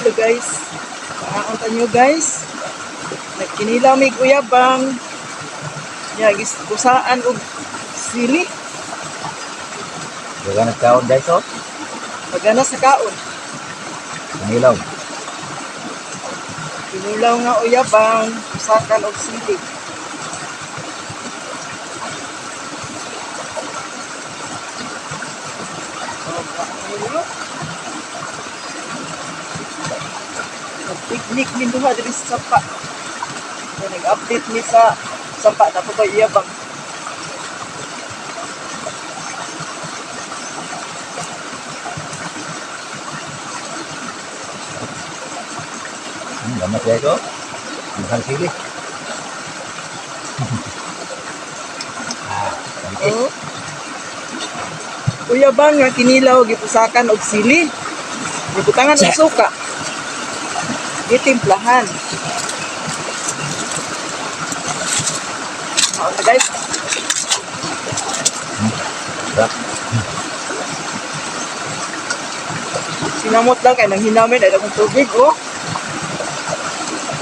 Hello guys. Pangaon nyo, guys. Nagkinilaw mig uyabang. Ya, kusaan og sili. Wala nagkaon, guys, oh. Pagana sa kaon. Kinilaw. Kinilaw nga uyabang, usakan og sili. Oh, kinilaw. Nag-picnic min duha diri sa sapa. So, nag-update mi sa sapa na pa iyabang. Lamat, guys, oh. Makan sili. Ah, okay. Oh. Uyabang nga kinilaw gipusakan og sili. Gibutangan og suka. Gitimplahan. Mao na, guys. Sarap. Sinamot lang kay nang hinamin ay akong tubig, oh.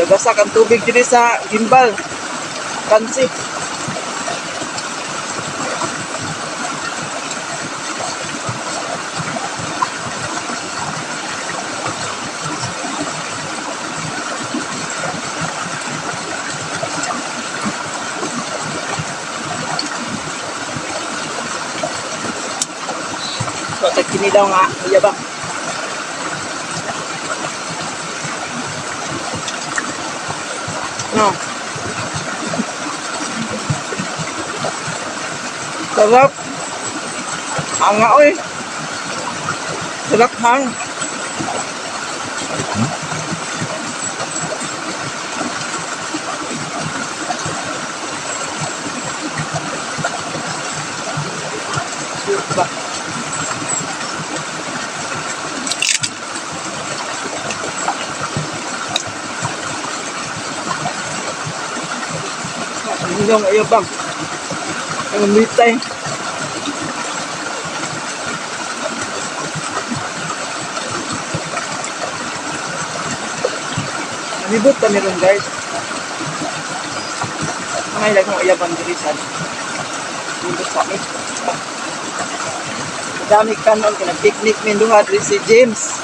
Dagasak ang tubig diri sa gimbal. Kansi. So, kinilaw nga uyabang. No. Sarap. Anga oy. Sarap hang. Ba? Ang yung ayabang. Ang mitay. Nalibot kami ron, guys. Mga ilang kong ayabang diri sa dito sa amin. Dami kanon kay nag-picnic min duha diri si James.